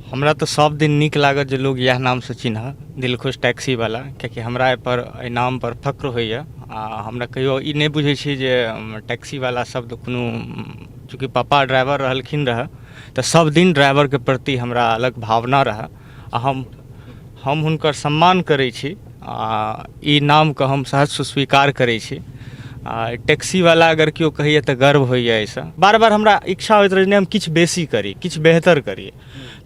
हमरा तऽ सब दिन नीक लागत जे लोग इएह नामसँ चिन्हऽ, दिलखुश टैक्सीवला, कियाकि हमरा एहिपर, एहि नामपर फक्र होइए। आ हमरा कहियो ई नहि बुझै छी जे टैक्सीवला शब्द कोनो, चूँकि पापा ड्राइवर रहलखिन रहए तऽ सब दिन ड्राइवरके प्रति हमरा अलग भावना रहए आ हम हुनकर सम्मान करै छी आ ई नामके हम सहज स्वीकार करै छी। आ टैक्सीवला अगर केओ कहैए तऽ गर्व होइए। एहिसँ बार बार हमरा इच्छा होइत रहै जे नहि, हम किछु बेसी करी, किछु बेहतर करी।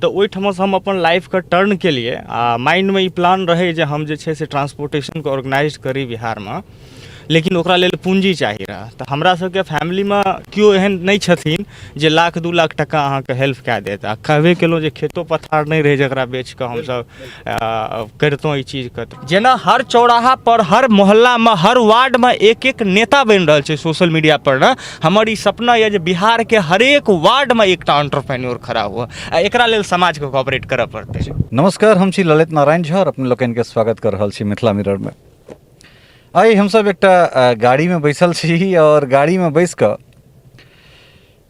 तऽ ओहिठामसँ हम अपन लाइफके टर्न केलियै आ माइंडमे ई प्लान रहै जे हम जे छै से ट्रांसपोर्टेशनके ऑर्गेनाइज करी बिहारमे, लेकिन ओकरा लेल पूँजी चाही रहए। तऽ हमरा सबके फैमिलीमे केओ एहन नहि छथिन जे लाख 2 लाख टका अहाँके हेल्प कए देत। आ कहबे केलहुँ जे खेतो पथार नहि रहै जकरा बेच कऽ हमसब करितहुँ ई चीजके। जेना हर चौराहा पर, हर मोहल्लामे, हर वार्डमे एक एक नेता बनि रहल छै सोशल मीडिया पर ने, हमर ई सपना यऽ जे बिहारके हरेक वार्डमे एकटा एंटरप्रेन्योर खड़ा हुए आ एकरा लेल समाजके कोऑपरेट करऽ पड़तै। नमस्कार, हम छी ललित नारायण झा और अपने लोकनिके स्वागत कर रहल छी मिथिला मिररमे। आइ हमसब एकटा गाड़ीमे बैसल छी और गाड़ीमे बैस कऽ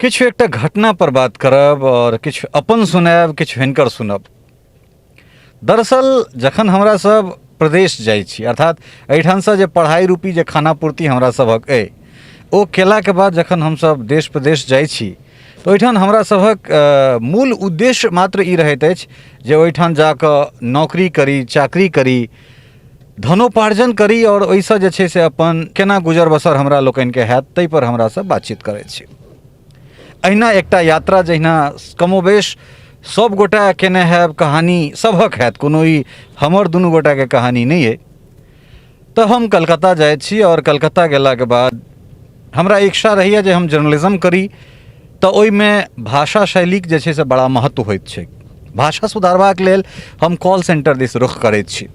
किछु एकटा घटना पर बात करब और किछु अपन सुनायब, किछु हिनकर सुनब। दरअसल जखन हमरा सब प्रदेश जाइ छी, अर्थात एहिठामसँ जे पढ़ाइ रूपी जे खानापूर्ति हमरा सभक अइ, ओ केलाके बाद जखन हमसब देश प्रदेश जाइ छी तऽ ओहिठाम हमरा सभक मूल उद्देश्य मात्र ई रहैत अछि जे ओहिठाम जाकऽ नौकरी करी, चाकरी करी, धनोपार्जन करी आओर ओहिसँ जे छै से अपन केना गुजर बसर हमरा लोकनिके हैत, ताहिपर हमरा सब बातचीत करै छी। अहिना एकटा यात्रा जहिना कमोबेश सब गोटा केने हैब, कहानी सभक हैत, कोनो ई हमर दुनू गोटाके कहानी नहि अइ। तऽ हम कलकत्ता जाइ छी आओर कलकत्ता गेलाके बाद हमरा इच्छा रहैए जे हम जर्नलिज्म करी, तऽ ओहिमे भाषा शैलीके जे छै से बड़ा महत्व होइत छै। भाषा सुधारबाक लेल हम कॉल सेन्टर दिस रुख करैत छी,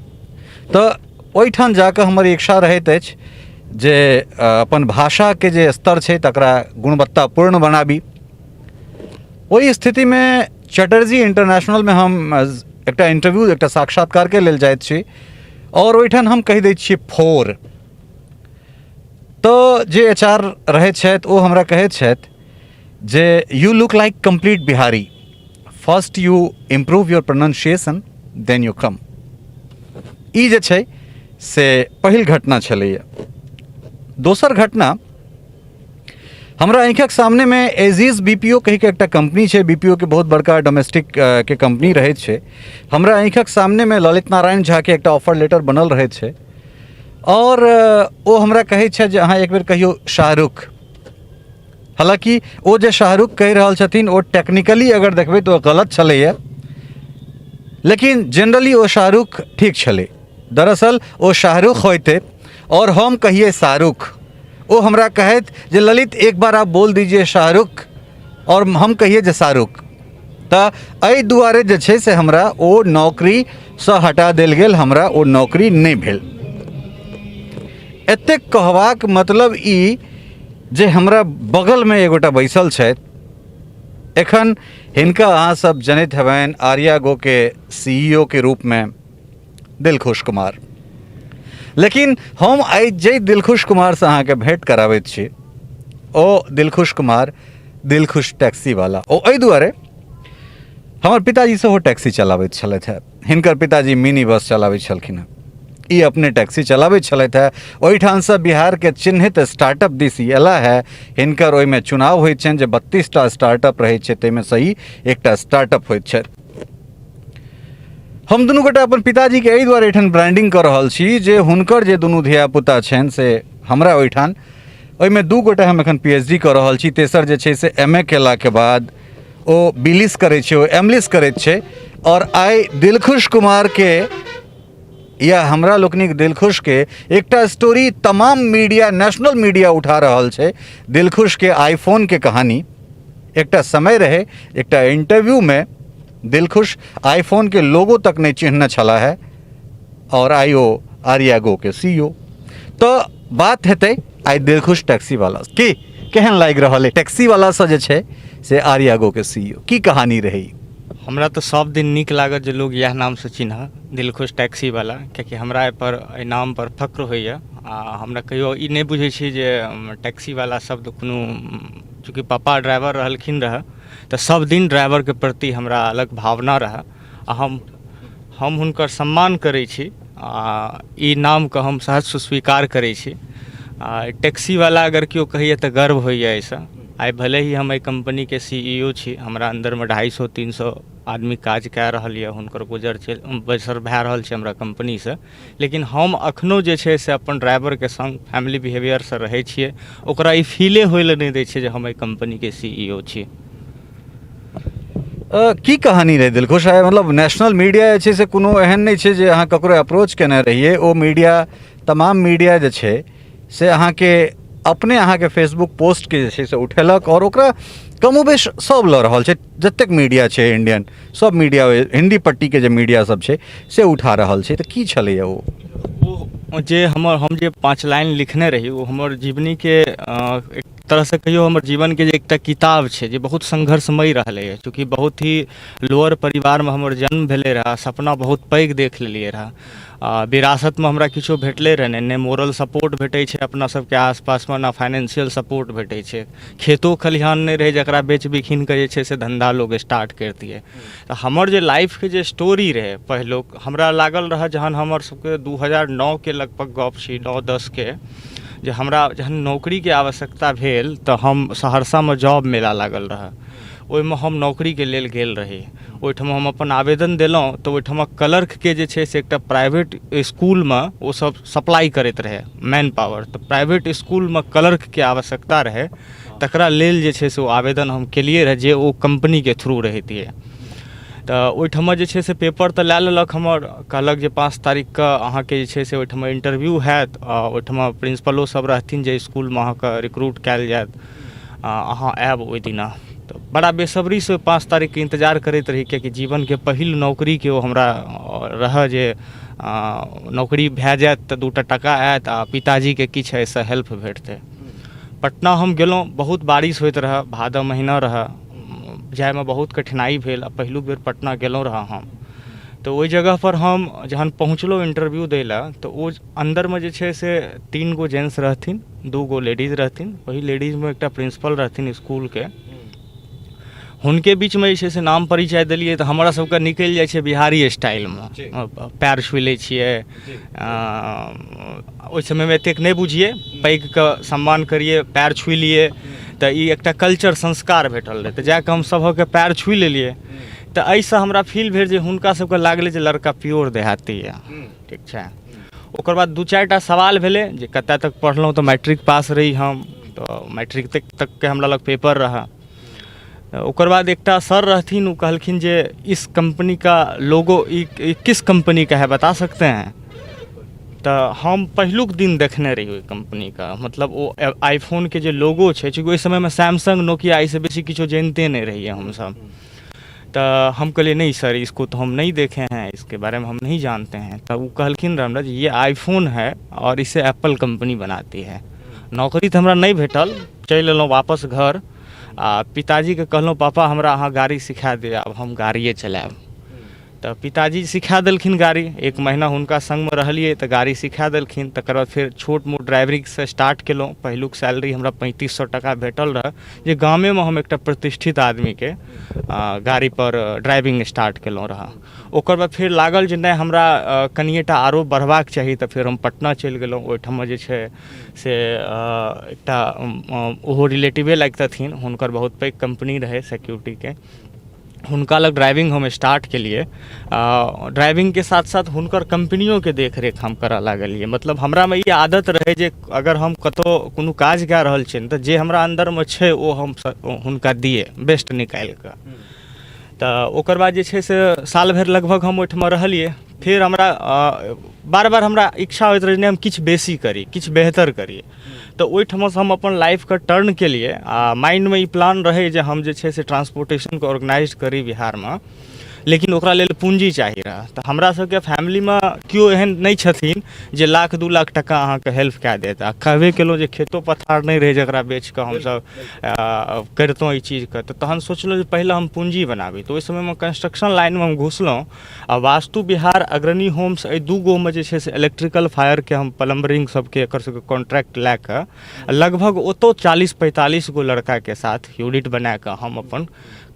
तऽ ओहिठाम जाकऽ हमर इच्छा रहैत अछि जे अपन भाषाके जे स्तर छै तकरा गुणवत्तापूर्ण बनाबी। ओहि स्थितिमे चटर्जी इंटरनेशनलमे हम एकटा इंटरव्यू, एकटा साक्षात्कारके लेल जाइत छी आओर ओहिठाम हम कहि दै छियै फोर, तऽ जे एच आर रहैत छथि ओ हमरा कहैत छथि जे you look like complete Bihari, first you improve your pronunciation, then you come. ई जे छै से पहिल घटना छलैए। दोसर घटना, हमरा आँखिक सामनेमे एजीज बी पी ओ कहिके एकटा कम्पनी छै, बी पी ओ के बहुत बड़का डोमेस्टिक के कम्पनी रहैत छै। हमरा आँखिक सामनेमे ललित नारायण झाके एकटा ऑफर लेटर बनल रहैत छै आओर ओ हमरा कहै छथि जे अहाँ एक बेर कहियौ शाहरुख। हालाँकि ओ जे शाहरुख कहि रहल छथिन ओ टेक्निकली अगर देखबै तऽ ओ गलत छलैए, लेकिन जनरली ओ शाहरुख ठीक छलै। दरअसल ओ शाहरुख होइते आओर हम कहिए शाहरुख। ओ हमरा कहैत जे ललित, एक बार आप बोल दीजिए शाहरुख, आओर हम कहिए जे शाहरुख। तऽ एहि दुआरे जे छै से हमरा ओ नौकरीसँ हटा देल गेल, हमरा ओ नौकरी नहि भेल। एतेक कहबाक मतलब ई जे हमरा बगलमे एगोटा बैसल छथि एखन, हिनका अहाँ सब जनैत हेबनि आर्या गो के सी ई ओ के रूपमे, दिलखुश कुमार। लेकिन हम आइ जाहि दिलखुश कुमारसँ अहाँके भेँट कराबैत छी ओ दिलखुश कुमार दिलखुश टैक्सीवाला। ओ एहि दुआरे, हमर पिताजी सेहो टैक्सी चलाबैत छलथि हेँ, हिनकर पिताजी मिनी बस चलाबैत छलखिन हेँ, ई अपने टैक्सी चलाबैत छलथि हेँ। ओहिठामसँ बिहारके चिन्हित स्टार्टअप दिस ई अयला हे। हिनकर ओहिमे चुनाव होइत छनि जे 32टा स्टार्टअप रहैत छै, ताहिमे ई एकटा स्टार्टअप होइत छथि। हम दुनू गोटा अपन पिताजीके एहि दुआरे एहिठाम ब्रांडिंग कऽ रहल छी जे हुनकर जे दुनू धियापुता छनि से हमरा ओहिठाम, ओहिमे दू गोटा हम एखन पी एच डी कऽ रहल छी, तेसर जे छै से एम ए केलाके बाद ओ बिलिस करै छै, ओ एमलिस करैत छै। आओर आइ दिलखुश कुमारके या हमरा लोकनिक दिलखुशके एकटा स्टोरी तमाम मीडिया, नेशनल मीडिया उठा रहल छै, दिलखुशके आईफोनके कहानी। एकटा समय रहै, एकटा इंटरव्यूमे दिलखुश आईफोनके लोगो तक नहि चिन्हने छलाह है आओर आइ ओ आर्या गो के सी ओ। तऽ बात हेतै आइ दिलखुश टैक्सीवाला की केहन लागि रहल है, टैक्सीवालासँ जे छै से आर्या गो के सी ओ, की कहानी रहै? हमरा तऽ सब दिन नीक लागत जे लोग इएह नामसँ चिन्हऽ, दिलखुश टैक्सीवाला, कियाकि हमरा एहिपर, एहि नामपर फक्र होइए। आ हमरा कहियो ई नहि बुझै छी जे टैक्सीवाला शब्द कोनो, चूँकि पापा ड्राइवर रहलखिन रहए। तऽ सब दिन ड्राइवरके प्रति हमरा अलग भावना रहए आ हम हुनकर सम्मान करै छी आ ई नामके हम सहज स्वीकार करै छी। आ टैक्सीवला अगर केओ कहैए तऽ गर्व होइए एहिसँ। आइ भले ही हम एहि कम्पनीके CEO छी, हमरा अन्दरमे 250-300 आदमी काज कए रहल यऽ, हुनकर गुजर चलि बसर भए रहल छै हमरा कम्पनीसँ, लेकिन हम अखनो जे छै से अपन ड्राइवरके सङ्ग फैमिली बिहेवियरसँ रहै छियै। ओकरा ई फीले होइ लए नहि दै छियै जे हम एहि कम्पनीके CEO छी। की कहानी रहै दिलखुश? आइ मतलब नेशनल मीडिया जे छै से कोनो एहन नहि छै जे अहाँ ककरो अप्रोच केने रहियै, ओ मीडिया तमाम मीडिया जे छै से अहाँके अपने अहाँके फेसबुक पोस्टके जे छै से उठेलक आओर ओकरा कमोबेश सब लऽ रहल छै, जतेक मीडिया छै इंडियन सब मीडिया, हिन्दी पट्टीके जे मीडिया सब छै से उठा रहल छै। तऽ की छलैए ओ? ओ जे हमर हम जे 5 लाइन लिखने रही ओ हमर जीवनीके एक तरहसँ कहियौ हमर जीवनके जे एकटा किताब छै जे बहुत संघर्षमय रहलैए। चूँकि बहुत ही लोअर परिवारमे हमर जन्म भेलै रहए, सपना बहुत पैघ देख लेलियै रहए आ विरासतमे हमरा किछो भेटलै रहए नहि, नहि मोरल सपोर्ट भेटै छै अपना सबके आसपासमे, ने फाइनेंशियल सपोर्ट भेटै छै। खेतो खलिहान नहि रहै जकरा बेच बिकिन कऽ जे छै से धन्धा लोक स्टार्ट करितियै। तऽ हमर जे लाइफके जे स्टोरी रहै, पहिलुक हमरा लागल रहए जहन हमर सबके 2009के लगभग गप छी, 9-10के, जे हमरा जहन नौकरीके आवश्यकता भेल तऽ हम सहरसामे जॉब मेला लागल रहए, ओहिमे हम नौकरीके लेल गेल रही। ओहिठाम हम अपन आवेदन देलहुँ तऽ ओहिठाम क्लर्कके जे छै से एकटा प्राइवेट इसकुलमे ओसभ सप्लाइ करैत रहै मैन पावर, तऽ प्राइवेट इसकुलमे क्लर्कके आवश्यकता रहै, तकरा लेल जे छै से ओ आवेदन हम केलियै रहए जे ओ कम्पनीके थ्रू रहितियै। तऽ ओहिठाम जे छै से पेपर तऽ लए लेलक हमर, कहलक जे 5 तारीखके अहाँके जे छै से ओहिठाम इंटरव्यू हैत आ ओहिठाम प्रिंसिपलो सब रहथिन जे इसकुलमे अहाँके रिक्रूट कयल जायत, अहाँ आयब ओहि दिना। तऽ बड़ा बेसब्रीसँ 5 तारीखके इन्तजार करैत रही, कियाकि जीवनके पहिल नौकरीके ओ हमरा रहए जे नौकरी भए जायत तऽ 2टा टाका आयत आ पिताजीके किछु एहिसँ हेल्प भेटतै। पटना हम गेलहुँ, बहुत बारिश होइत रहए, भादव महीना रहए, जाइमे बहुत कठिनाइ भेल आ पहिलुक बेर पटना गेलहुँ रहए हम। तऽ ओहि जगहपर हम जहन पहुँचलहुँ इंटरव्यू दै लए तऽ ओ अन्दरमे जे छै से 3 गो जेंट्स रहथिन, 2 गो लेडीज रहथिन। ओहि लेडीजमे एकटा प्रिंसिपल रहथिन इसकुलके। हुनके बीचमे जे छै से नाम परिचय देलियै तऽ हमरा सबके निकलि जाइ छै बिहारी स्टाइलमे, पैर छुइ लै छियै। ओहि समयमे एतेक नहि बुझियै, पैघके सम्मान करियै, पैर छुइ लियै, तऽ ई एकटा कल्चर संस्कार भेटल रहै। तऽ जाकऽ हम सभके पैर छुइ लेलियै तऽ एहिसँ हमरा फील भेल जे हुनका सबके लागलै जे लड़का प्योर देहाती यऽ, ठीक छै। ओकर बाद 2-4 टा सवाल भेलै जे कतऽ तक पढ़लहुँ, तऽ मैट्रिक पास रही हम, तऽ मैट्रिक तकके हमरा लग पेपर रहए। ओकर बाद एकटा सर रहथिन, ओ कहलखिन जे इस कंपनी का लोगो ई किस कंपनी का है बता सकते हैं। तऽ हम पहिलुक दिन देखने रही ओहि कम्पनीके, मतलब ओ आईफोनके जे लोगो छै, चूँकि ओहि समयमे सैमसंग नोकिया एहिसँ बेसी किछो जनिते नहि रहियै हमसब। तऽ हम कहलियै नहीं सर, इसको तो हम नहीं देखे हैं, इसके बारे में हम नहीं जानते हैं। तब ओ कहलखिन रहए हमरा जे ये आईफोन है और इसे एप्पल कंपनी बनाती है। नौकरी तऽ हमरा नहि भेटल, चलि एलहुँ वापस घर आ पिताजीके कहलहुँ पापा हमरा अहाँ गाड़ी सिखा दिअ, आब हम गाड़िए चलायब। तऽ पिताजी सिखा देलखिन गाड़ी, 1 महीना हुनका सङ्गमे रहलियै तऽ गाड़ी सिखा देलखिन। तकर बाद फेर छोट मोट ड्राइवरिंगसँ स्टार्ट केलहुँ। पहिलुक सैलरी हमरा 3500 टाका भेटल रहए, जे गामेमे हम एकटा प्रतिष्ठित आदमीके गाड़ीपर ड्राइविंग स्टार्ट केलहुँ रहए। ओकर बाद फेर लागल जे नहि हमरा कनिएटा आरो बढ़बाक चाही, तऽ फेर हम पटना चलि गेलहुँ। ओहिठाम जे छै से एकटा ओहो रिलेटिवे लागितथिन, हुनकर बहुत पैघ कम्पनी रहै सिक्योरिटीके, हुनका लग ड्राइविंग हम स्टार्ट केलियै। ड्राइविंगके साथ साथ हुनकर कम्पनियोके देखरेख हम करऽ लागलियै। मतलब हमरामे ई आदत रहै जे अगर हम कतहु कोनो काज कए रहल छियै तऽ जे हमरा अन्दरमे छै ओ हम हुनका दियै बेस्ट निकालि कऽ। तऽ ओकर बाद जे छै से साल भरि लगभग हम ओहिठमा रहलियै। फेर हमरा बार बार हमरा इच्छा होइत रहै जे नहि हम किछु बेसी करी, किछु बेहतर करी। तऽ ओहिठमासँ हम अपन लाइफके टर्न केलियै आ माइंडमे ई प्लान रहै जे हम जे छै से ट्रांसपोर्टेशनके ऑर्गेनाइज करी बिहारमे, लेकिन ओकरा लेल पूँजी चाही रहए। तऽ हमरा सबके फैमिलीमे केओ एहन नहि छथिन जे लाख 2 लाख टका अहाँके हेल्प कए देत। आ कहबे केलहुँ जे खेतो पथार नहि रहै जकरा बेचिकऽ हमसब करितहुँ ई चीजके। तऽ तहन सोचलहुँ जे पहिले हम पूँजी बनाबी। तऽ ओहि समयमे कंस्ट्रक्शन लाइनमे हम घुसलहुँ आ वास्तु बिहार अग्रणी होम्स एहि 2 गोमे जे छै से इलेक्ट्रिकल फायरके हम प्लम्बरिंग सबके एकर सबके कॉन्ट्रैक्ट लए कऽ लगभग ओतौ 40-45 गो लड़काके साथ यूनिट बनाकऽ हम अपन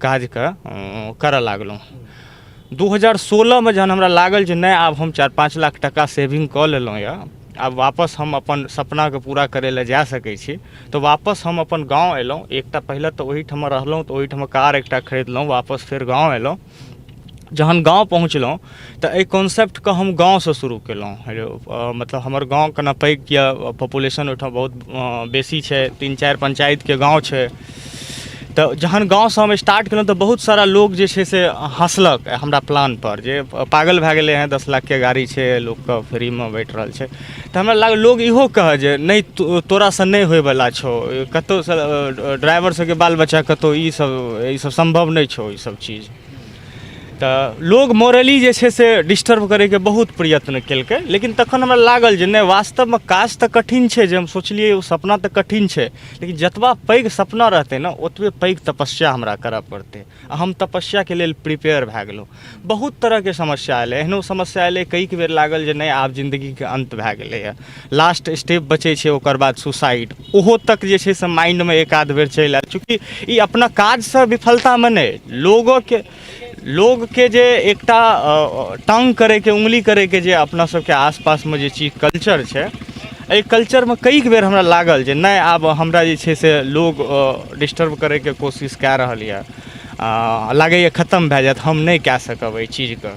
काजके करऽ लागलहुँ। 2016मे जहन हमरा लागल जे नहि आब हम 4-5 लाख टाका सेविंग कऽ लेलहुँ यऽ, आब वापस हम अपन सपनाके पूरा करै लए जा सकै छी, तऽ वापस हम अपन गाँव अयलहुँ। एकटा पहिले तऽ ओहिठाम रहलहुँ, तऽ ओहिठाम कार एकटा खरीदलहुँ, वापस फेर गाँव अयलहुँ। जहन गाँव पहुँचलहुँ तऽ एहि कॉन्सेप्टके हम गाँवसँ शुरू केलहुँ। मतलब हमर गाँव कने पैघ यऽ, पॉपुलेशन ओहिठाम बहुत बेसी छै, 3-4 पंचायतके गाँव छै। तऽ जहन गाँवसँ हम स्टार्ट केलहुँ तऽ बहुत सारा लोक जे छै से हँसलक हमरा प्लानपर जे पागल भए गेलै हँ, 10 लाखके गाड़ी छै, लोकके फ्रीमे बैठ रहल छै। तऽ हमरा लागल लोक इहो कहै जे नहि तोरासँ नहि होइवला छौ, कतहुसँ ड्राइवर सबके बाल बच्चा कतहु ई सब सम्भव नहि छौ ई सब चीज। तऽ लोग मोरली जे छै से डिस्टर्ब करैके बहुत प्रयत्न केलकै, लेकिन तखन हमरा लागल जे नहि, वास्तवमे काज तऽ कठिन छै, जे हम सोचलियै ओ सपना तऽ कठिन छै, लेकिन जतबा पैघ सपना रहतै ने ओतबे पैघ तपस्या हमरा करऽ पड़तै, आ हम तपस्याके लेल प्रिपेयर भए गेलहुँ। बहुत तरहके समस्या एलै, एहनो समस्या एलै कईक बेर लागल जे नहि आब जिन्दगीके अन्त भए गेलैए, लास्ट स्टेप बचै छै ओकर बाद सुसाइड, ओहो तक जे छै से माइंडमे एक आध बेर चलि आयल। चूँकि ई अपना काजसँ विफलतामे नहि, लोगके जे एकटा टांग करैके, उंगली करैके जे अपना सबके आसपासमे जे चीज कल्चर छै, एहि कल्चरमे कईक बेर हमरा लागल जे नहि आब हमरा जे छै से लोग डिस्टर्ब करैके कोशिश कए रहल यऽ, लागैए खतम भए जायत, हम नहि कए सकब एहि चीजके।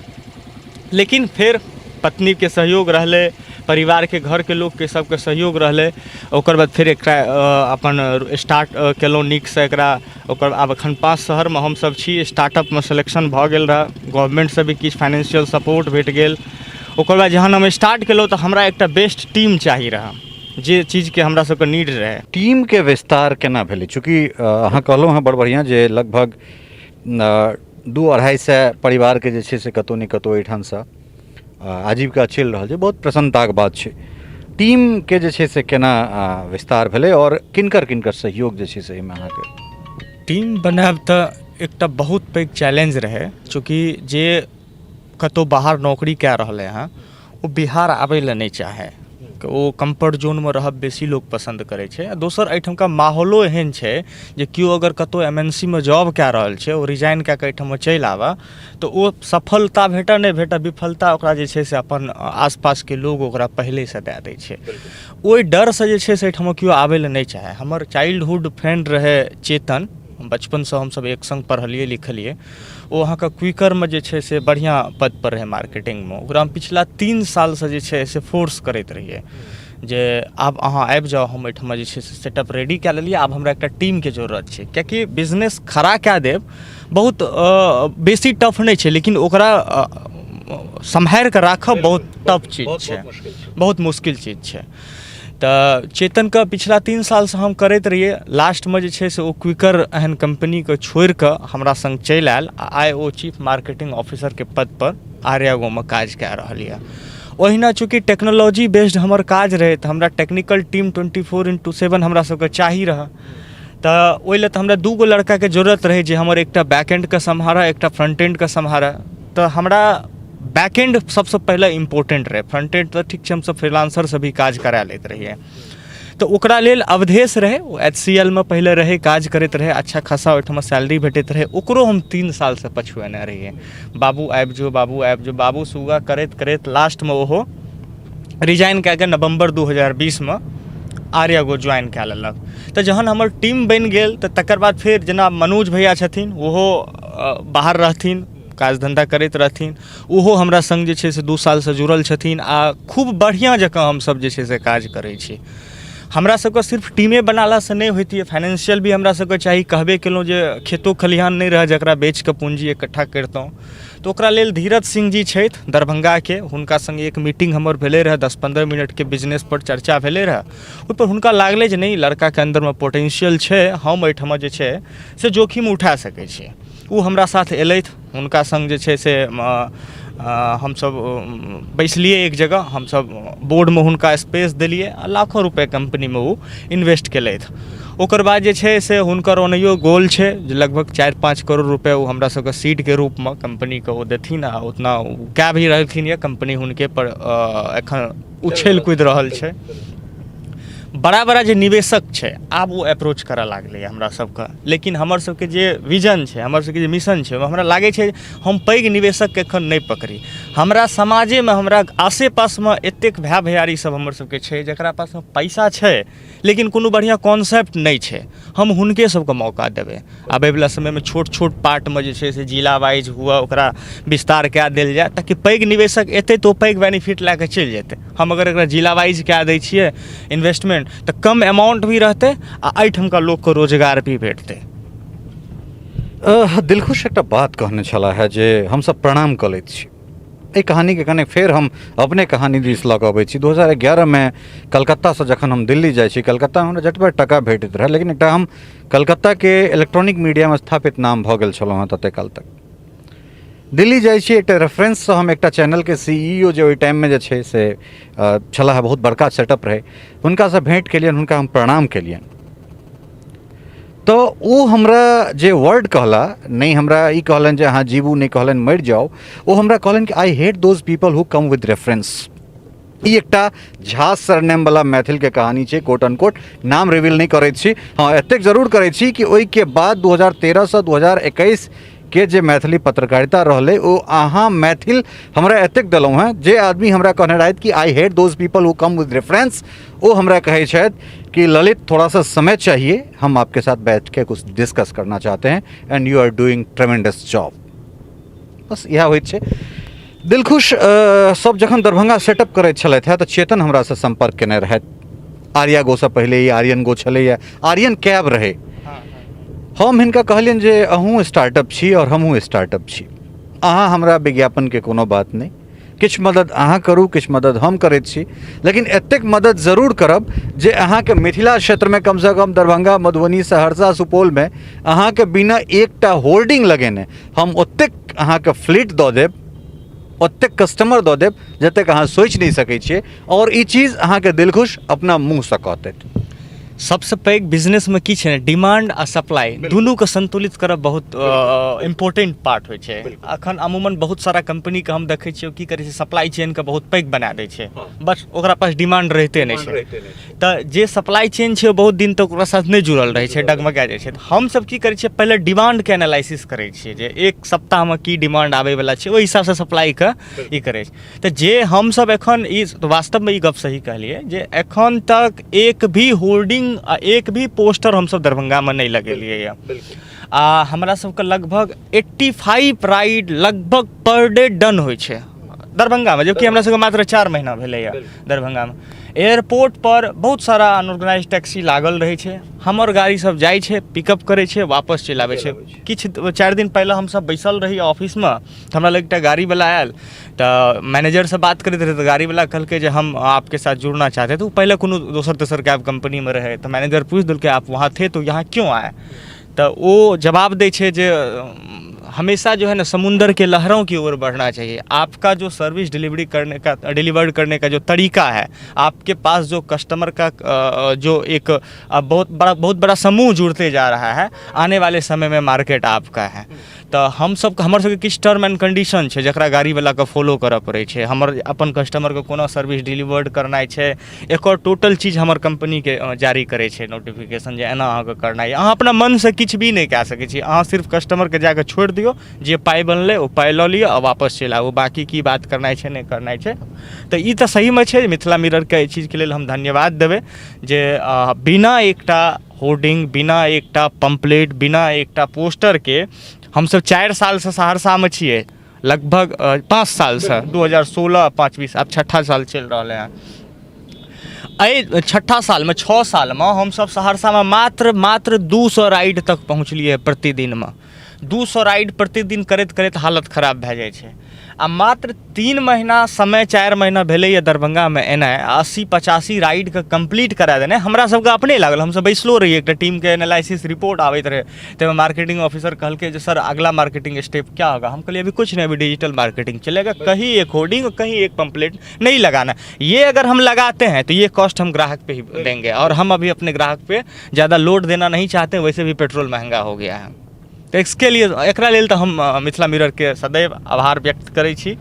लेकिन फेर पत्नीके सहयोग रहलै, परिवारके घरके लोकके सबके सहयोग रहलै, ओकर बाद फेर एकरा अपन स्टार्ट केलहुँ नीकसँ एकरा। ओकर आब एखन 5 शहरमे हमसब छी, स्टार्टअपमे सिलेक्शन भऽ गेल रहए, गवर्नमेन्टसँ भी किछु फाइनेंशियल सपोर्ट भेट गेल। ओकर बाद जहन हम स्टार्ट केलहुँ तऽ हमरा एकटा बेस्ट टीम चाही रहए, जे चीजके हमरा सबके नीड रहै। टीमके विस्तार केना भेलै? चूँकि अहाँ कहलहुँ हँ बड़ बढ़िआँ जे लगभग 200-250 परिवारके जे छै से कतहु ने कतहु एहिठामसँ आजीविका चलि रहल छै, बहुत प्रसन्नताके बात छै। टीमके जे छै से केना विस्तार भेलै आओर किनकर किनकर सहयोग जे छै से एहिमे अहाँके? टीम बनायब तऽ एकटा बहुत पैघ चैलेंज रहै, चूँकि जे कतहु बाहर नौकरी कए रहलै हँ ओ बिहार आबै लए नहि चाहै, ओ कम्फर्ट जोनमे रहब बेसी लोक पसन्द करै छै। आ दोसर एहिठमका माहौलो एहन छै जे केओ अगर कतहु एम एन सी मे जॉब कए रहल छै, ओ रिजाइन कए कऽ एहिठाम चलि आबय तऽ ओ सफलता भेटय नहि भेटय, विफलता ओकरा जे छै से अपन आसपासके लोग ओकरा पहिलेसँ दए दै छै। ओहि डरसँ जे छै से एहिठाम केओ आबै लए नहि चाहै। हमर चाइल्डहुड फ्रेंड रहै चेतन, बचपनसँ हमसभ एक सङ्ग पढ़लियै लिखलियै, ओ अहाँके क्विकरमे जे छै से बढ़िआँ पदपर रहै मार्केटिंगमे। ओकरा हम पिछला 3 सालसँ जे छै से फोर्स करैत रहियै जे आब अहाँ आबि जाउ, हम एहिठाम जे छै से सेटअप रेडी कए लेलियै, आब हमरा एकटा टीमके जरूरत छै। किएकि बिजनेस खड़ा कए देब बहुत बेसी टफ नहि छै, लेकिन ओकरा सम्हारि कऽ राखब बहुत टफ चीज छै, बहुत मुश्किल चीज छै। तऽ चेतनके पिछला 3 सालसँ हम करैत रहियै, लास्टमे जे छै से ओ क्विकर एहन कम्पनीके छोड़िकऽ हमरा सङ्ग चलि आयल, आ आइ ओ चीफ मार्केटिंग ऑफिसरके पदपर आर्यागोमे काज कए रहल यऽ। ओहिना चूँकि टेक्नोलॉजी बेस्ड हमर काज रहै तऽ हमरा टेक्निकल टीम 24x7 हमरा सबके चाही रहए, तऽ ओहि लए तऽ हमरा 2 गो लड़काके जरूरत रहै जे हमर एकटा बैक एंडके सम्हारऽ, एकटा फ्रंट एंडके सम्हारऽ। तऽ हमरा बैक एंड सबसँ पहिले इम्पोर्टेंट रहै, फ्रंट एंड तऽ ठीक छै हमसब फ्रीलांसरसँ भी काज करा लैत रहियै। तऽ ओकरा लेल अवधेश रहै, ओ एच सी एल मे पहिले रहै, काज करैत रहै, अच्छा खासा ओहिठाम सैलरी भेटैत रहै। ओकरो हम 3 सालसँ पछुएने रहियै, बाबू आबि जो, बाबू आबि जो, बाबू सुगा करैत करैत लास्टमे ओहो रिजाइन कए कऽ नवम्बर 2020मे आर्यागो ज्वाइन कए लेलक। तऽ जहन हमर टीम बनि गेल तऽ तकर बाद फेर जेना मनोज भैया छथिन, ओहो बाहर रहथिन, काज धन्धा करैत रहथिन, ओहो हमरा सङ्ग जे छै से 2 सालसँ जुड़ल छथिन आ खूब बढ़िआँ जकाँ हमसब जे छै से काज करै छी। हमरा सबके सिर्फ टीमे बनेलासँ नहि होइतियै, फाइनेंशियल भी हमरा सबके चाही। कहबे केलहुँ जे खेतो खलिहान नहि रहए जकरा बेचिकऽ पूँजी इकट्ठा करितहुँ, तऽ ओकरा लेल धीरज सिंह जी छथि दरभंगाके, हुनका सङ्गे एक मीटिंग हमर भेलै रहए, 10-15 मिनटके बिजनेसपर चर्चा भेलै रहए। ओहिपर हुनका लागलै जे नहि, लड़काके अन्दरमे पोटेंशियल छै, हम एहिठाम जे छै से जोखिम उठा सकै छी। ओ हमरा साथ एलथि, हुनका सङ्ग जे छै से हमसब बैसलियै एक जगह, हमसब बोर्डमे हुनका स्पेस देलियै आ लाखो रुपैआ कम्पनीमे ओ इन्वेस्ट केलथि। ओकर बाद जे छै से हुनकर ओनाहियो गोल छै जे लगभग 4-5 करोड़ रुपैआ ओ हमरा सबके सीडके रूपमे कम्पनीके ओ देथिन, आ उतना ओ कए भी रहलखिन यऽ, कम्पनी हुनके पर एखन उछलि कुदि रहल छै। बड़ा बड़ा जे निवेशक छै, आब ओ अप्रोच करऽ लागलैए हमरा सबके। लेकिन हमर सबके जे विजन छै, हमर सबके जे मिशन छै, ओहिमे हमरा लागै छै हम पैघ निवेशकके एखन नहि पकड़ी। हमरा समाजेमे, हमरा आसे पासमे एतेक भाय भैयारी सब हमर सबके छै, जकरा पासमे पैसा छै लेकिन कोनो बढ़िआँ कॉन्सेप्ट नहि छै। हम हुनके सबके मौका देबै। आबैवला समयमे छोट छोट पार्टमे जे छै से जिला वाइज हुअ, ओकरा विस्तार कए देल जाय, ताकि पैघ निवेशक एतै तऽ ओ पैघ बेनिफिट लए कऽ चलि जेतै। हम अगर एकरा जिला वाइज कए दै छियै इन्वेस्टमेंट, तऽ कम अमाउंट भी रहतै आ एहिठामका लोकके रोजगार भी भेटतै। दिलखुश एकटा बात कहने छलाह हे जे हमसब प्रणाम कऽ लैत छी। एहि कहानीके कने फेर हम अपने कहानी दिस लऽ कऽ अबै छी। 2011मे कलकत्तासँ जखन हम दिल्ली जाइ छी, कलकत्तामे हमरा जतबे टाका भेटैत रहए, लेकिन एकटा हम कलकत्ताके इलेक्ट्रॉनिक मीडियामे स्थापित नाम भऽ गेल छलहुँ हेँ ततेक काल तक। दिल्ली जाइ छी, एकटा रेफरेंससँ हम एकटा चैनलके सी ई ओ जे ओहि टाइममे जे छै से छलाह, बहुत बड़का सेटअप रहै, हुनकासँ भेँट केलियनि, हुनका हम प्रणाम केलियनि। तऽ ओ हमरा जे वर्ड कहला नहि, हमरा ई कहलनि जे अहाँ जीबू, नहि कहलनि मरि जाउ, ओ हमरा कहलनि कि I hate those people who come with reference. ई एकटा झा सरनेमवला मैथिलके कहानी छै, कोट अनकोट, नाम रिवील नहि करैत छी। हँ, एतेक जरूर करैत छी कि ओहिके बाद 2013सँ 2021 के जे मैथिली पत्रकारिता रहलै, ओ अहाँ मैथिल हमरा एतेक देलहुँ हेँ। जे आदमी हमरा कहने रहथि कि I hate those people who come with reference, ओ हमरा कहै छथि कि ललित, थोड़ा सा समय चाहिए, हम आपके साथ बैठ के कुछ डिस्कस करना चाहते हैं and you are doing tremendous job. बस इएह होइत छै। दिलखुश सब जखन दरभंगा सेटअप करैत छलथि हेँ, तऽ चेतन हमरासँ सम्पर्क केने रहथि। आर्या गोसँ पहिले ई आर्यन गो छलैए, आर्यन कैब रहै। हम हिनका कहलियनि जे अहूँ स्टार्टअप छी आओर हमहूँ स्टार्टअप छी, अहाँ हमरा विज्ञापनके कोनो बात नहि, किछु मदद अहाँ करू, किछु मदद हम करैत छी, लेकिन एतेक मदद जरूर करब जे अहाँके मिथिला क्षेत्रमे कमसँ कम दरभंगा, मधुबनी, सहरसा, सुपौलमे अहाँके बिना एकटा होर्डिंग लगेने हम ओतेक अहाँके फ्लीट दऽ देब, ओतेक कस्टमर दऽ देब जतेक अहाँ सोचि नहि सकै छियै। आओर ई चीज अहाँके दिलखुश अपना मुँहसँ कहतथि। सबसँ पैघ बिजनेसमे की छै ने, डिमांड आ सप्लाई दुनूके संतुलित करब बहुत इम्पोर्टेंट पार्ट होइ छै। अखन अमूमन बहुत सारा कम्पनीके हम देखै छियै, की करै छै, सप्लाई चेनके बहुत पैघ बना दै छै, बस ओकरा पास डिमांड रहिते नहि छै। तऽ जे सप्लाई चेन छै, ओ बहुत दिन तक ओकरा साथ नहि जुड़ल रहै छै, डगमगा जाइ छै। तऽ हमसब की करै छियै, पहिले डिमांडके एनालिसिस करै छियै जे एक सप्ताहमे की डिमांड आबैवला छै, ओहि हिसाबसँ सप्लाईके ई करै छै। तऽ जे हमसब एखन ई वास्तवमे ई गप सही कहलियै जे एखन तक एक भी होर्डिंग आ एक भी पोस्टर हमसब दरभंगामे नहि लगेलियै यऽ। आ हमरा सबके लगभग 85 राइड लगभग पर डे डन होइ छै दरभंगामे, जबकि हमरा सबके मात्र 4 महीना भेलैए दरभंगामे। एयरपोर्ट पर बहुत सारा अनऑर्गेनाइज टैक्सी लागल रहै छै, हमर गाड़ी सब जाइ छै, पिकअप करै छै, वापस चलि आबै छै। किछु 4 दिन पहिले हमसब बैसल रही ऑफिसमे, तऽ हमरा लग एकटा गाड़ीवला आयल, तऽ मैनेजरसँ बात करैत रहै, तऽ गाड़ीवला कहलकै जे हम आपके साथ जुड़ना चाहते। तऽ ओ पहिले कोनो दोसर तेसर कैब कम्पनीमे रहै। तऽ मैनेजर पूछि देलकै, आप वहाँ थे तो यहाँ क्यों आए? तऽ ओ जवाब दै छै जे हमेशा जो है ना समुंदर के लहरों की ओर बढ़ना चाहिए। आपका जो सर्विस डिलीवरी करने का, डिलीवर करने का जो तरीका है, आपके पास जो कस्टमर का जो एक बहुत बड़ा समूह जुड़ते जा रहा है, आने वाले समय में मार्केट आपका है। तऽ हमसब, हमर सबके किछु टर्म एंड कंडीशन छै, जकरा गाड़ीवलाके फॉलो करऽ पड़ै छै। हमर अपन कस्टमरके कोना सर्विस डिलीवर्ड करनाइ छै, एकर टोटल चीज हमर कम्पनीके जारी करै छै नोटिफिकेशन, जे एना अहाँके करनाइ यऽ। अहाँ अपना मनसँ किछु भी नहि कए सकै छी। अहाँ सिर्फ कस्टमरके जाकऽ छोड़ि दियौ, जे पाइ बनलै ओ पाइ लऽ लिअ आ वापस चलि आबू। बाँकी की बात करनाइ छै, नहि करनाइ छै, तऽ ई तऽ सहीमे छै। मिथिला मिररके एहि चीजके लेल हम धन्यवाद देबै जे बिना एकटा होर्डिंग, बिना एकटा पम्पलेट, बिना एकटा पोस्टरके हमसब 4 सालसँ सहरसामे छियै, लगभग 5 सालसँ, 2016, 5, 20, आब छठा साल चलि रहलै हँ। एहि छठा सालमे, 6 सालमे हमसब सहरसामे मात्र मात्र 200 राइड तक पहुँचलियै। प्रतिदिनमे 200 राइड प्रतिदिन करैत करैत हालत खराब भए जाइ छै। आ मात्र 3 महीना समय, 4 महीना भेलैए दरभंगामे एनाइ, आ 80-85 राइडके कम्प्लीट करा देनाइ हमरा सबके अपने लागल। हमसब बैसलो रहियै, एकटा टीमके एनालिसिस रिपोर्ट आबैत रहै, ताहिमे मार्केटिंग ऑफिसर कहलकै जे सर, अगला मार्केटिंग स्टेप क्या होगा? हम कहलियै, अभी कुछ नहीं, अभी डिजिटल मार्केटिंग चलेगा। कहीं एक होर्डिंग, कहीं एक पम्पलेट नहीं लगाना। ये अगर हम लगाते हैं तो ये कॉस्ट हम ग्राहक पे ही देंगे और हम अभी अपने ग्राहक पे ज़्यादा लोड देना नहीं चाहते। वैसे भी पेट्रोल महंगा हो गया है। तऽ इसके लिए, एकरा लेल तऽ हम मिथिला मिररके सदैव आभार व्यक्त करै छी।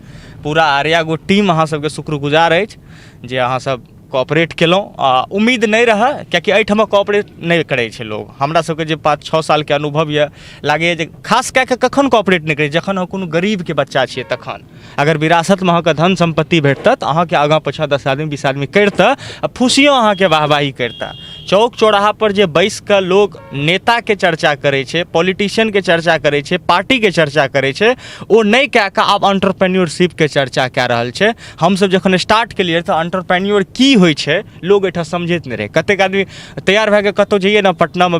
पूरा आर्या गो टीम अहाँ सबके शुक्रगुजार अछि जे अहाँ सब कोऑपरेट केलहुँ। आ उम्मीद नहि रहए, कियाकि एहिठाम कोऑपरेट नहि करै छै लोग। हमरा सबके जे 5-6 सालके अनुभव यऽ, लागैए जे खास कए कऽ कखन कोऑपरेट नहि करै, जखन अहाँ कोनो गरीबके बच्चा छियै तखन। अगर विरासतमे अहाँके धन सम्पत्ति भेटतै तऽ अहाँके आगाँ पाछाँ 10 आदमी 20 आदमी करितै आ फुसियो अहाँके वाहवाही करितै। चौक चौराहापर जे बैस कऽ लोक नेताके चर्चा करै छै, पॉलिटिशियनके चर्चा करै छै, पार्टीके चर्चा करै छै, ओ नहि कए कऽ आब एंटरप्रेन्योरशिपके चर्चा कए रहल छै। हमसब जखन स्टार्ट केलियै तऽ एंटरप्रेन्योर की होइ छै लोग एहिठाम समझैत नहि रहै। कतेक आदमी तैयार भए कऽ कतहु जइयै ने, पटनामे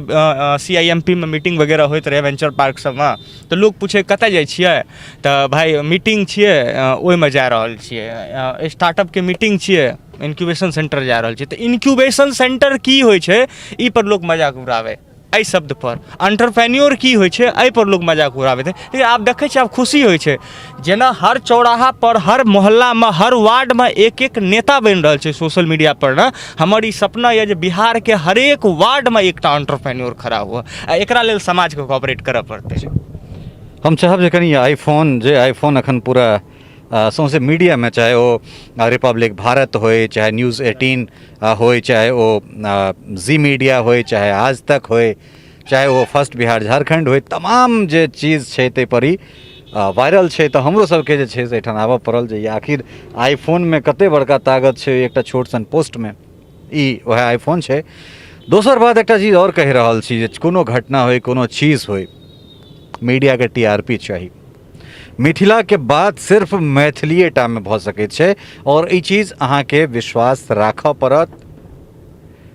CIMP मे मीटिंग वगैरह होइत रहै वेंचर पार्क सबमे, तऽ लोग पूछै कतऽ जाइ छियै, तऽ भाइ मीटिंग छियै ओहिमे जा रहल छियै, स्टार्टअपके मीटिंग छियै, इन्क्यूबेशन सेन्टर जा रहल छियै। तऽ इन्क्यूबेशन सेन्टर की होइ छै ई पर लोक मजाक उड़ाबै, एहि शब्दपर एंटरप्रेन्योर की होइ छै एहिपर लोक मजाक उड़ाबैत रहै। लेकिन आब देखै छियै, आब खुशी होइ छै जेना हर चौराहापर, हर मोहल्लामे, हर वार्डमे एक एक नेता बनि रहल छै सोशल मीडियापर ने। हमर ई सपना यऽ जे बिहारके हरेक वार्डमे एकटा एंटरप्रेन्योर खड़ा हुअ, आ एकरा लेल समाजके कोऑपरेट करऽ पड़तै। हम चाहब जे कनि आईफोन, जे आईफोन अखन पूरा सौंसे मीडियामे, चाहे ओ रिपब्लिक भारत होय, चाहे न्यूज़ 18 होय, चाहे ओ जी मीडिया होय, चाहे आज तक होय, चाहे ओ फर्स्ट बिहार झारखण्ड होय, तमाम जे चीज छै ताहिपर ई वायरल छै। तऽ हमरो सबके जे छै से एहिठाम आबऽ पड़ल जे आखिर आईफोनमे कते बड़का ताकत छै एकटा छोट सन पोस्टमे। ई वएह आईफोन छै। दोसर बात एकटा चीज आओर कहि रहल छी जे कोनो घटना होय, कोनो चीज होय, मीडियाके TRP चाही। मिथिलाके बात सिर्फ मैथिलीएटामे भऽ सकै छै आओर ई चीज अहाँके विश्वास राखऽ पड़त।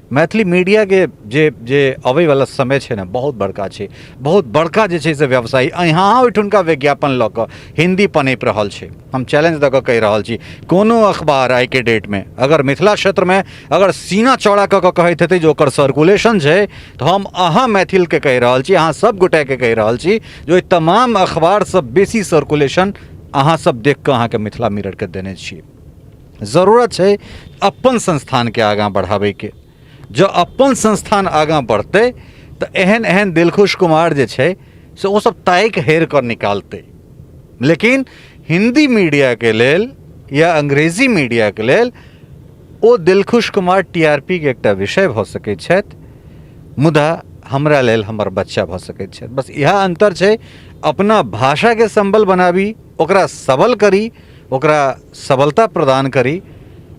मैथिली मीडियाके जे जे अबैवला समय छै ने बहुत बड़का छै, बहुत बड़का जे छै से व्यवसायी अहाँ ओहिठुनका विज्ञापन लऽ कऽ हिन्दी पनपि रहल छै। हम चैलेंज दऽ कऽ कहि रहल छी, कोनो अखबार आइके डेटमे अगर मिथिला क्षेत्रमे अगर सीना चौड़ा कऽ कऽ कहैत हेतै जे ओकर सर्कुलेशन छै, तऽ हम अहाँ मैथिलके कहि रहल छी, अहाँ सब गोटेके कहि रहल छी जे ओहि तमाम अखबारसँ बेसी सर्कुलेशन अहाँ सब देख कऽ अहाँके मिथिला मिररके देने छी। जरूरत छै अपन संस्थानके आगाँ बढ़ाबैके। जँ अपन संस्थान आगाँ बढ़तै तऽ एहन एहन दिलखुश कुमार जे छै से ओ सब ताकि हेर कऽ निकालतै। लेकिन हिन्दी मीडियाके लेल या अंग्रेजी मीडियाके लेल ओ दिलखुश कुमार TRP के एकटा विषय भऽ सकै छथि, मुदा हमरा लेल हमर बच्चा भऽ सकै छथि। बस इएह अन्तर छै। अपना भाषाके सम्बल बनाबी, ओकरा सबल करी, ओकरा सबलता प्रदान करी,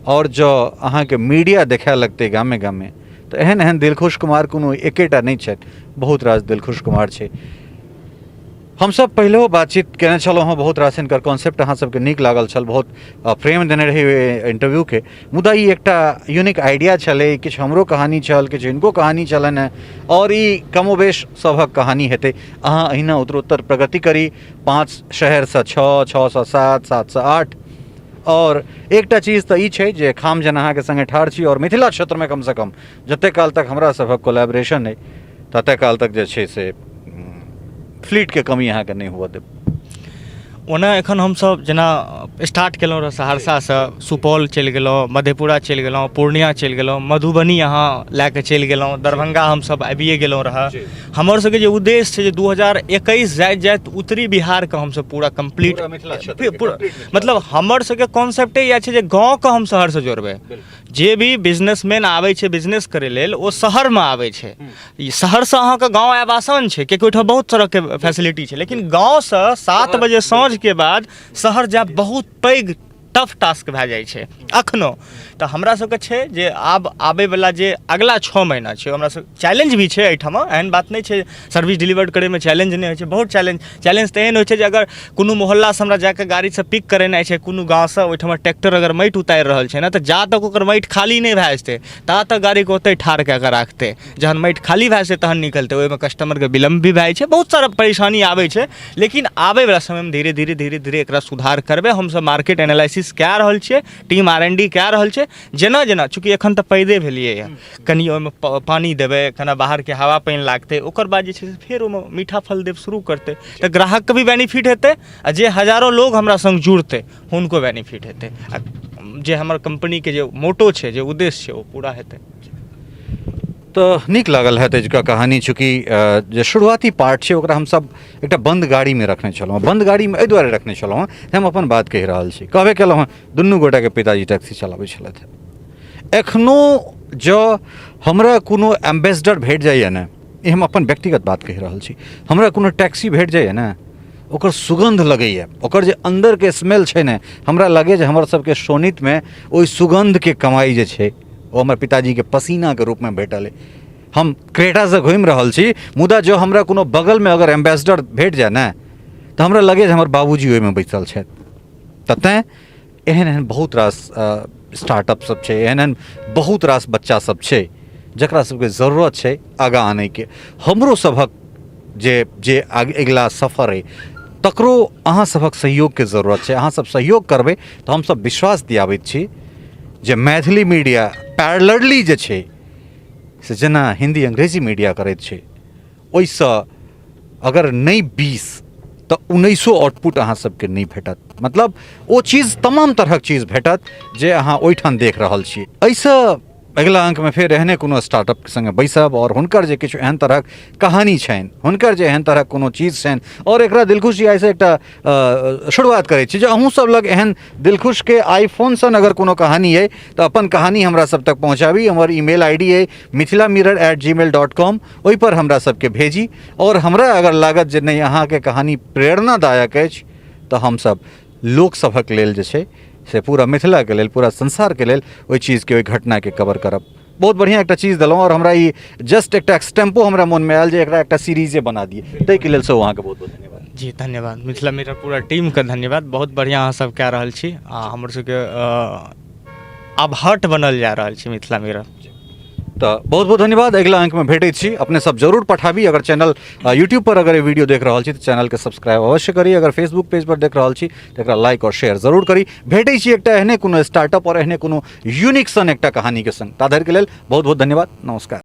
आओर जँ अहाँके मीडिया देखाए लगतै गामे गामे तऽ एहन एहन दिलखुश कुमार कोनो एकेटा नहि छथि, बहुत रास दिलखुश कुमार छै। हमसब पहिलहो बातचीत केने छलहुँ हँ, बहुत रास हिनकर कॉन्सेप्ट अहाँ सबके नीक लागल छल, बहुत प्रेम देने रही ओहि इंटरव्यूके। मुदा ई एकटा यूनिक आइडिया छलै, किछु हमरो कहानी छल, किछु हिनको कहानी छलनि हेँ, आओर ई कमोबेश सभक कहानी हेतै। अहाँ अहिना उत्तरोत्तर प्रगति करी, 5 शहरसँ 6, 6सँ 7, 7सँ 8। आओर एकटा चीज तऽ ई छै जे खाम जेना अहाँके सङ्गे ठाढ़ छी, आओर मिथिला क्षेत्रमे कमसँ कम जतेक काल तक हमरा सभक कोलैबोरेशन अइ ततेक काल तक जे छै से फ्लीटके कमी अहाँके नहि हुअ देब। ओना एखन हमसब जेना स्टार्ट केलहुँ रहए सहरसासँ, सुपौल चलि गेलहुँ, मधेपुरा चलि गेलहुँ, पूर्णिया चलि गेलहुँ, मधुबनी अहाँ लए कऽ चलि गेलहुँ, दरभंगा हमसब आबिए गेलहुँ रहए। हमर सबके जे उद्देश्य छै जे 2021 जाइत जाइत उत्तरी बिहारके हमसब पूरा कम्प्लीट, पूरा मतलब हमर सबके कॉन्सेप्टे इएह छै जे गाँवके हम शहरसँ जोड़बै। जे भी बिजनेसमैन आबै छै बिजनेस करै लेल, ओ शहरमे आबै छै। ई शहरसँ अहाँके गाँव आयब आसान छै, कियाकि ओहिठाम बहुत तरहके फैसिलिटी छै, लेकिन गाँवसँ 7 बजे साँझके बाद शहर जायब बहुत पैघ टफ टास्क भए जाइ छै अखनो। तऽ हमरा सबके छै जे आब आबैवला जे अगिला 6 महीना छै, हमरा सब चैलेंज भी छै एहिठाम, एहन बात नहि छै सर्विस डिलीवर करैमे चैलेंज नहि होइ छै, बहुत चैलेंज। चैलेंज तऽ एहन होइ छै जे अगर कोनो मोहल्लासँ हमरा जाकऽ गाड़ीसँ पिक करेनाइ छै कोनो गाँवसँ, ओहिठाम ट्रैक्टर अगर माटि उतारि रहल छै ने, तऽ जा तक ओकर माटि खाली नहि भए जेतै ता तक गाड़ीके ओतहि ठाढ़ कए कऽ राखतै। जहन माटि खाली भए जेतै तहन निकलतै, ओहिमे कस्टमरके विलम्ब भी भए जाइ छै, बहुत सारा परेशानी आबै छै। लेकिन आबैवला समयमे धीरे धीरे धीरे धीरे एकरा सुधार करबै। हमसब मार्केट एनालिसिस कए रहल छियै, टीम R&D कए रहल छै। जेना जेना चूँकि एखन तऽ पैदे भेलियै हँ, कनि ओहिमे पानि देबै, कनि बाहरके हवा पानि लागतै, ओकर बाद जे छै से फेर ओहिमे मीठा फल देब शुरू करतै, तऽ ग्राहकके भी बेनिफिट हेतै आ जे हजारो लोग हमरा सङ्ग जुड़तै हुनको बेनिफिट हेतै, आ जे हमर कम्पनीके जे मोटो छै, जे उद्देश्य छै, ओ पूरा हेतै। तऽ नीक लागल हैत एजुका कहानी। चूँकि जे शुरुआती पार्ट छै ओकरा हमसब एकटा बन्द गाड़ीमे रखने छलहुँ। बन्द गाड़ीमे एहि दुआरे रखने छलहुँ जे हम अपन बात कहि रहल छी, कहबे केलहुँ हँ दुनू गोटाके पिताजी टैक्सी चलाबै छलथि। एखनो जँ हमरा कोनो एम्बेसडर भेट जाइए ने, ई हम अपन व्यक्तिगत बात कहि रहल छी, हमरा कोनो टैक्सी भेट जाइए ने, ओकर सुगन्ध लगैए, ओकर जे अन्दरके स्मेल छै ने, हमरा लगैए जे हमर सबके शोणितमे ओहि सुगन्धके कमाइ जे छै ओ हमर पिताजीके पसीनाके रूपमे भेटल अइ। हम क्रेटासँ घुमि रहल छी, मुदा जँ हमरा कोनो बगलमे अगर एम्बेसडर भेट जाय ने तऽ हमरा लगैए जे हमर बाबूजी ओहिमे बैसल छथि। तऽ तैँ एहन एहन बहुत रास स्टार्टअप सब छै, एहन एहन बहुत रास बच्चा सब छै जकरा सबके जरूरत छै आगाँ आनैके। हमरो सभक जे जे अगिला सफर अइ तकरो अहाँ सभक सहयोगके जरूरत छै। अहाँ सब सहयोग करबै तऽ हमसब विश्वास दियाबैत छी जे मैथिली मीडिया पैरेलली जे छै से जेना हिन्दी अंग्रेजी मीडिया करैत छै, ओहिसँ अगर नहि 20 तऽ 19 आउटपुट अहाँ सबके नहि भेटत। मतलब ओ चीज तमाम तरहक चीज भेटत जे अहाँ ओहिठाम देख रहल छी। एहिसँ अगिला अङ्कमे फेर एहने कोनो स्टार्टअपके सङ्गे बैसब आओर हुनकर जे किछु एहन तरहक कहानी छनि, हुनकर जे एहन तरहक कोनो चीज छनि, आओर एकरा दिलखुश जी आइसँ एकटा शुरुआत करै छी जे अहूँ सब लग एहन दिलखुशके आईफोन सन अगर कोनो कहानी अइ तऽ अपन कहानी हमरा सब तक पहुँचाबी। हमर ईमेल I D अइ mithilamirror@gmail.com, ओहिपर हमरा सबके भेजी। आओर हमरा अगर लागत जे नहि अहाँके कहानी प्रेरणादायक अछि तऽ हमसब लोकसभक लेल जे छै से पूरा मिथिलाके लेल, पूरा संसारके लेल ओहि चीजके, ओहि घटनाके कवर करब। बहुत बढ़िआँ एकटा चीज देलहुँ आओर हमरा ई जस्ट एकटा एक्सटेम्पो हमरा मोनमे आयल जे एकरा एकटा सीरीजे बना दिए, ताहिके लेल सेहो अहाँके बहुत बहुत धन्यवाद। जी धन्यवाद, मिथिला मिरर पूरा टीमके धन्यवाद। बहुत बढ़िआँ अहाँ सब कए रहल छी आ हमर सबके आब हट बनल जा रहल छै मिथिला मिरर। तऽ बहुत बहुत धन्यवाद। अगिला अंकमे भेटैत छी। अपने सब जरूर पठाबी। अगर चैनल यूट्यूब पर अगर वीडियो देख रहल छी तऽ चैनलके सब्सक्राइब अवश्य करी। अगर फेसबुक पेज पर देख रहल छी तऽ एकरा लाइक आओर शेयर जरूर करी। भेटै छी एकटा एहने कोनो स्टार्टअप आओर एहने कोनो यूनिक सन एकटा कहानीके संग। ता धरिके लेल बहुत बहुत धन्यवाद। नमस्कार।